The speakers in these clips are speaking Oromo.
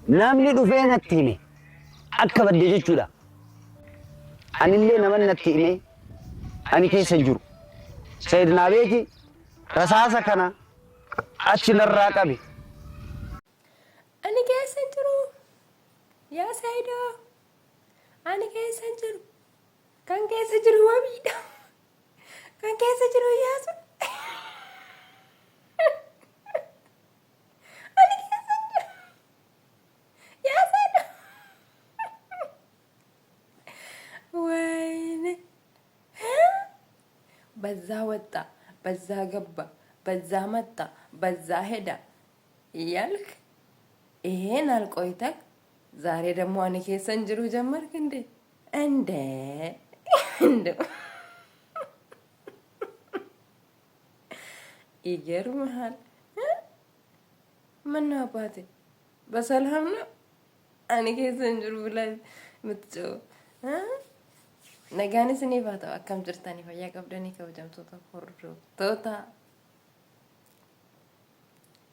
Namni dhufee natti hime akka badde jechuudha. Anillee naman natti hime ani keessa hin jiru. Sayid naa beeki rasaasa kana achi narraa qabi. Ani keessa hin jiru. Yaa Saayidoo. Ani keessa hin jiru. Kan keessa jiru wabiidha. Kan keessa jiru Iyyaasu. Ani keessa hin jiru. Yaa Saayidoo. Wayne. በዛ ወጣ፣ በዛ ገባ፣ በዛ መጣ፣ በዛ ሄዳ እያልክ ይሄን አልቆይተህ ዛሬ ደግሞ አኒ ኬሰን ጅሩ ጀመርክ እንዴ? እንደ እንደ ይገርምሃል። ምነው አባቴ በሰላም ነው? አኒ ኬሰን ጅሩ ብላ የምትጮኸው Nagaan isiniif haa ta'u akkam jirtanii fayyaa qabdanii kabajamtoota hordoftoota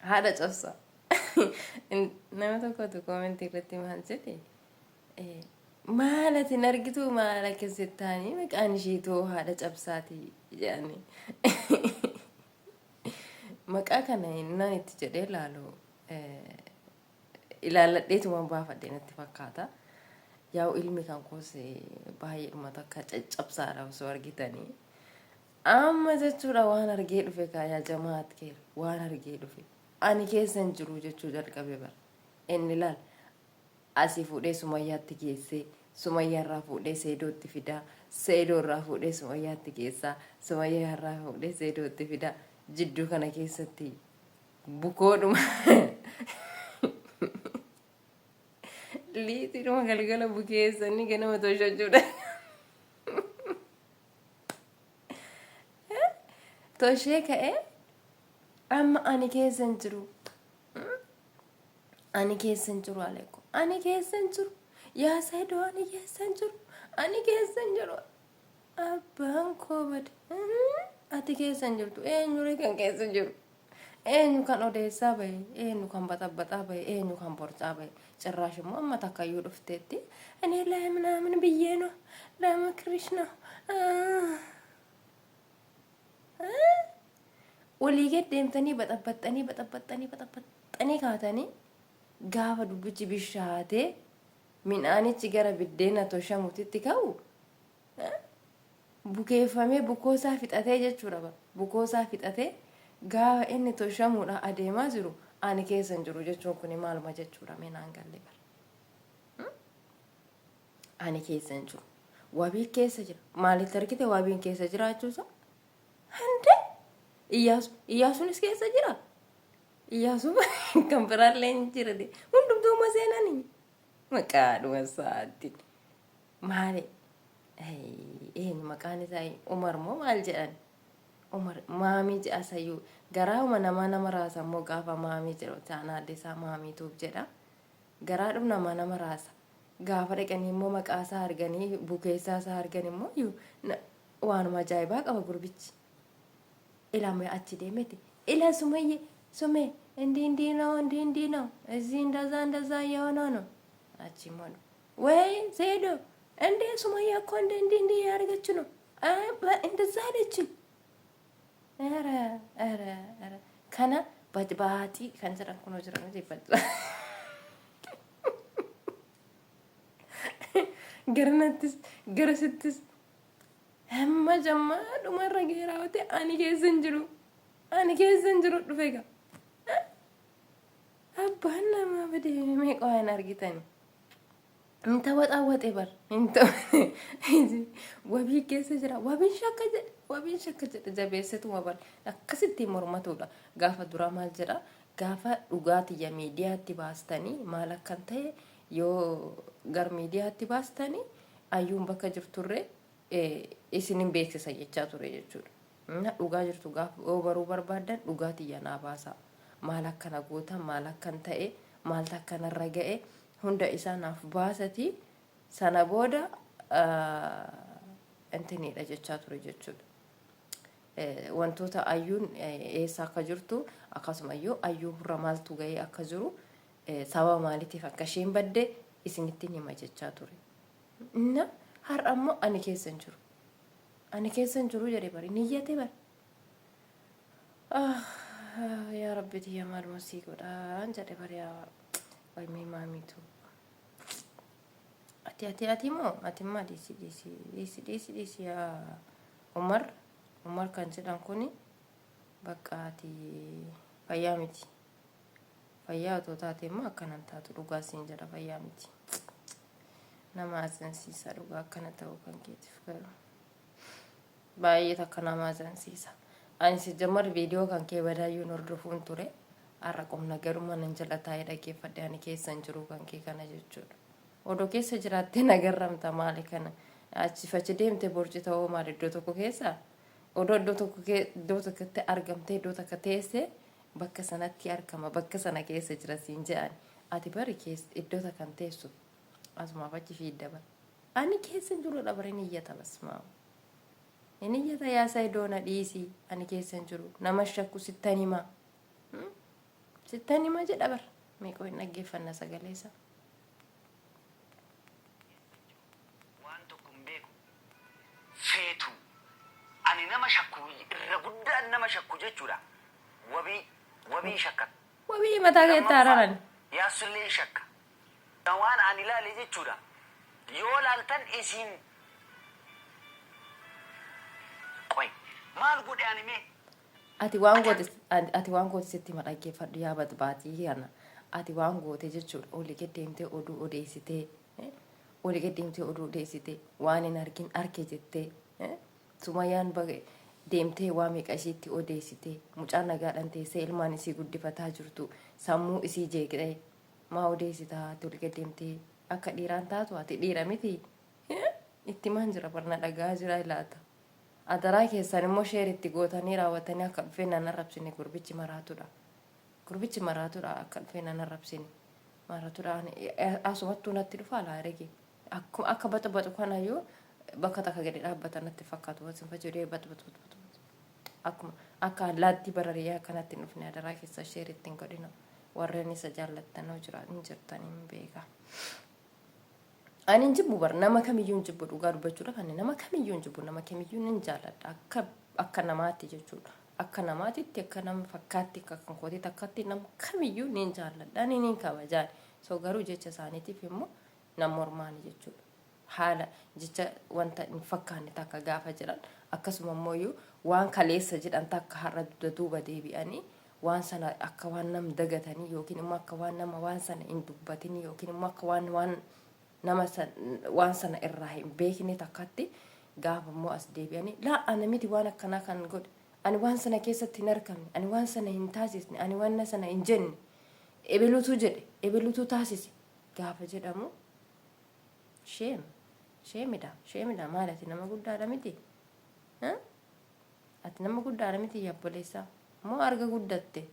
haadha cabsa. Nama tokkotu koomentii irratti maal jedhe maal ati hin argituu maal akkas jettaanii maqaan ishiitoo haadha cabsaati jedhanii. Maqaa kana innaan itti jedhee laalu ilaalladheetuman baafadhe natti fakkaata. Yaa'u ilmi kan koos baay'eedhuma takka caccabsaadha osoo argitanii. Amma jechuudha waan argee dhufe kaa yaa jamaat keer waan argee dhufe. Ani keessa hin jiru jechuu jalqabe bara. Inni laal asii fuudhee Sumayyaatti geessee Sumayyaarraa fuudhee Seedootti fidaa Seedoorraa fuudhee Sumayyaatti geessaa Sumayyaarraa fuudhee Seedootti fidaa jidduu kana keessatti bukoodhuma liitiidhuma galgala bukeessanii ganama toshachuudha. Toshee ka'ee amma ani keessa hin jiru. Ani keessa hin jiru Aleeko. Ani keessa hin jiru. Yaa Saidoo ani keessa hin jiru. Ani keessa hin jiru. Abbaan koo bade. Ati keessa hin jirtu. Eenyuree kan keessa jiru? Eenyu kan odeessaa bahe? Eenyu kan baxabbaxaa bahe? Eenyu kan borcaa bahe? Cirraash immoo amma takkayyuu dhufteetti. Ani laaminaamin biyyee no. Laama kirishna. Olii gad deemtanii baxabbaxxanii baxabbaxxanii baxabbaxxanii kaatanii gaafa dubbichi bishaatee midhaanichi gara biddeena toshamutitti ka'u bukeeffamee bukoo isaa fixatee jechuudha bar. Bukoo isaa fixatee gaafa inni toshamuudha adeemaa jiru ani keessa hin jiru jechuun kuni maaluma jechuudha mee naan galle bar. Ani keessa hin jiru. Wabii keessa jira. Maalitti argite wabiin keessa jiraachuusaa? Hande Iyyaasu Iyyaasuunis keessa jira. Iyyaasuu kan biraallee hin jira. Hundumtuu seenanii maqaadhuma isaatti. Maali? Eenyu maqaan isaa Umar moo maal jedhan? Umar maamii jedha sayyuu garauma namaa nama raasa immoo gaafa maamii jedhu chaanaalli isaa maamii tuub jedha. Garaadhum namaa nama raasa. Gaafa dhaqanii immoo maqaa isaa arganii bukeessaa isaa argan immoo waanuma ajaa'ibaa qaba gurbichi. Ilaa achi deemeti. Ilaa sumayye sumee እንዲህ እንዲህ ነው እንዲህ እንዲህ ነው እዚህ እንደዛ እንደዛ እየሆነ ነው። achi immoo ወይ ዜዶ እንዴ ሱመያ እኮ እንደ እንዲህ እንዲህ ያደረገች ነው እንደዛ አለችኝ። ኧረ ኧረ ኧረ ከነ ባጢ kan jedhan kunoo jira miti garanattis garasittis hamma jammaa dhumarra gahee raawwate ani keessa hin jiru ani keessa hin jiru dhufe egaa Abbaan namaa badee meeqa waan argitani. Hin tawaxawaxe bar. Hin Wabii keessa jira. Wabiin shakka jedhe. Wabiin shakka jedhe jabeessetuma bar. Akkasitti mormatuudha. Gaafa duraa maal jedha? Gaafa dhugaa tiyya miidiyaatti baastanii maal akkan ta'e yoo gar miidiyaatti baastanii ayyuun bakka jirturree isinin beeksisa jechaa ture jechuudha. Na dhugaa jirtu gaafa yoo baruu barbaaddan dhugaa tiyya naa baasaa. Maal akka na gootan, maal akkan ta'e, maaltu akka narra ga'e hunda isaa naaf baasatii sana booda intiniidha jechaa ture jechuudha. Wantoota ayyuun eessa akka jirtu akkasumayyuu ayyuu irra maaltu ga'ee akka jiru Sababa maaliitiif akka isheen badde isinitti hima jechaa ture. Na har'a immoo ani keessa hin jiru. Ani keessa hin jiru jedhe bari niyyate bari. Ah, yaa Rabbi tiyya, maaluma sii godhaan jedhe bari. Yaa waymee maamiitu. Ati moo ati immoo dhiisi, dhiisi, dhiisi, dhiisi, dhiisi. Yaa Umar, Umar kan jedhan kuni bakka ati fayyaa miti. Fayyaa otoo taate immoo akkanan taatu, dhugaa siin jedha, fayyaa miti. Nama azansiisa dhugaa akkana ta'uu kan keetiif, garuu baay'ee takka nama azansiisa. Ani si jammar viidiyoo kan kee badaayyuun hordofuun ture. Har'a qomna garuma nan jala taa'ee dhaggeeffadhe. Ani keessa hin jiru kan kee kana jechuudha. Odoo keessa jiraattee nagarramta. Maali kana achi fachi deemte borci ta'uu maali iddoo tokko keessa? Odoo iddoo tokko iddoo tokkotti argamtee, iddoo takka teessee, bakka sanatti argama, bakka sana keessa jira siin jedhan. Ati bari keessa iddoo takka hin teessu, asumaaf achi fiidda bara. Ani keessa hin jiru dha, ni iyyata basmaa. Inni iyyata, yaa Saidoo, na dhiisi, ani keessa hin jiru, nama shakku sittan hima. Sittan hima jedha bara. Meeqoo hin dhaggeeffanna sagalee isaa. Waan tokko hin beeku feetu. Ani nama shakku, irra guddaan nama shakku jechuudha. Wabii shakka. Wabii mataa keetti hararan. Yaassullee shakka. Waan ani ilaale jechuudha. Yoo laaltan isin qoy maal godhe ani mee? Ati waan goote sitti hima, dhaggeeffadhu yaa batbaatii kana. Ati waan goote jechuudha, olii gad deemtee oduu odeessitee, olii gad deemtee oduu odeessitee, waan hin argin arke jettee, Sumayyaan deemtee waa meeqa ishiitti odeessitee, mucaa nagaadhaan teessee ilmaan isii guddifataa jirtu sammuu isii jeeqxee maa odeessitaa? Ati olii gad deemtee akka dhiiraan taatu, ati dhiira miti? Itti maan jira barna dhagaa jira ilaata. Adaraa keessan immoo share itti gootanii raawwatanii akka dhufee nan arrabsine. Gurbichi maraatudha. Gurbichi maraatudha, akka dhufee nan arrabsine. Maraatudha, asumattuu natti dhufa laa rege. Akkuma akka baxu baxu kanayyuu bakka takka gadi dhaabbatan natti fakkaatu. Wasin fayyadee baxu baxu baxu baxu. Akkuma akka allaattii barari'ee akkanatti hin dhufne, adaraa keessa share itti hin godhina. Warreen isa jaallattanoo jira hin jirtanii hin beeka. Ani hin jibbu bar, nama kamiyyuu hin jibbu. Dhugaa dubbachuudhaaf ani nama kamiyyuu hin jibbu, nama kamiyyuu nan jaalladha akka namaatti jechuudha. Akka namaatitti, akka nama fakkaatti, akka kan kootiitti akkatti nama kamiyyuu nin jaalladha, ni nin kabajaan. So garuu jecha isaaniitiif immoo nan mormaani jechuudha. Haala jecha wanta hin fakkaanne takka gaafa jedhan, akkasuma immoo waan kaleessa jedhan takka har'a dugda duuba deebi'anii waan sana akka waan nam dagatanii, yookiin immoo akka waan nama waan sana hin dubbatinii, yookiin immoo akka waan nama waan sana irraa hin beekne takkatti gaafa immoo as deebi'anii, laa, ana miti waan akkanaa kan godhe, ani waan sana keessatti hin argamne, ani waan sana hin taasisne, ani waan sana hin jenne, ebelutu jedhe, ebelutu taasise gaafa jedhamu, shame, shameidha, shameidha. Maal, ati nama guddaadha miti? Ati nama guddaadha miti yabboleessaa? Moo arga guddatte?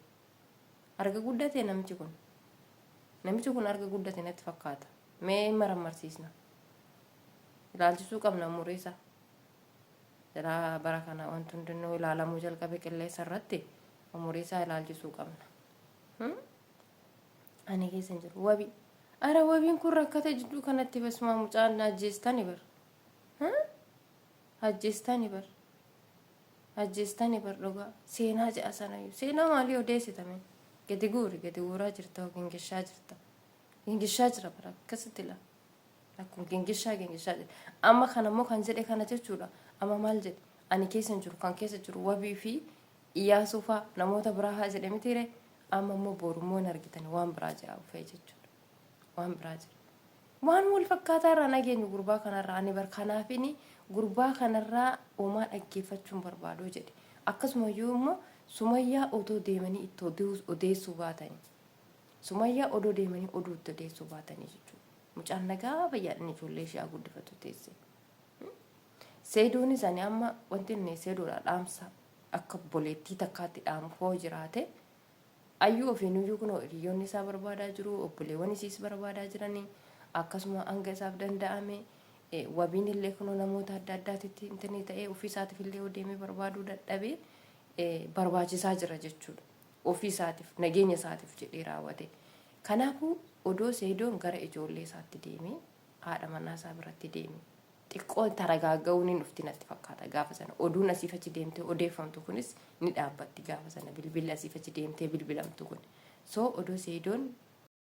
Arga guddate namichi kun. Namichi kun arga guddate natti fakkaata. Mee marammarsiisna. Ilaalchisuu qabna umurii isaa. Jalaa bara kana wanti hundinuu ilaalamuu jalqabe qilleensa irratti, umurii isaa ilaalchisuu qabna. Ani keessa hin jiru. Wabii. Ara wabiin kun rakkate jidduu kanatti, basuma mucaan ajjeestani bar. Ajjeestani bar. Ajjeestani bar dhugaa. Seenaa jedha sanayyuu. Seenaa maalii odeessitame? Gadi guuri, gadi guuraa jirta, gingishaa jirta. Gingishaa jira bara akkasitti laa. Akkuma gingishaa gingishaa jira. Amma kana immoo kan jedhe kana jechuudha. Amma maal jedhe? Ani keessa hin jiru, kan keessa jiru wabii fi Iyyaasuu fa'aa, namoota biraa haa jedhe mitiire? Amma immoo boru immoo hin argitan, waan biraa jedha ufee jechuudha. Waan biraa jedha. Waan wal fakkaataa irraa nageenyu gurbaa kanarraa ani bar kanaafini gurbaa kanarraa homaa dhaggeeffachuun barbaadu jedhe. Akkasumayyuu immoo Sumayyaa otoo deemanii itti odeessuu baatanii. Sumayyaa odoo deemanii oduu itti odeessuu baatanii jechuudha. Mucaan nagaa fayyaadhaan ijoollee ishee haa guddifatu teesse. Seedoonis ani amma wanti inni seedoodha dhaamsa akka obboleettii takkaatti dhaamu hoo jiraate, ayyuu ofiinuyyuu kunoo hiriyoonni isaa barbaadaa jiru, obboleewwan isiis barbaadaa jiranii, akkasuma hanga isaaf danda'ame wabiin illee kunoo namoota adda addaatitti intini ta'ee ofii isaatiif illee deemee barbaaduu dadhabee barbaachisaa jira jechuudha. Ofii isaatiif, nageenya isaatiif jedhee raawwate. Kanaafuu odoo Seedoon gara ijoollee isaatti deemee haadha manaa isaa biratti deeme xiqqoo taragaaga'uun hin dhufti natti fakkaata. Gaafa sana oduun asiif achi deemtee odeeffamtu kunis ni dhaabbatti, gaafa sana bilbilli asiif achi deemtee bilbilamtu kun. So odoo Seedoon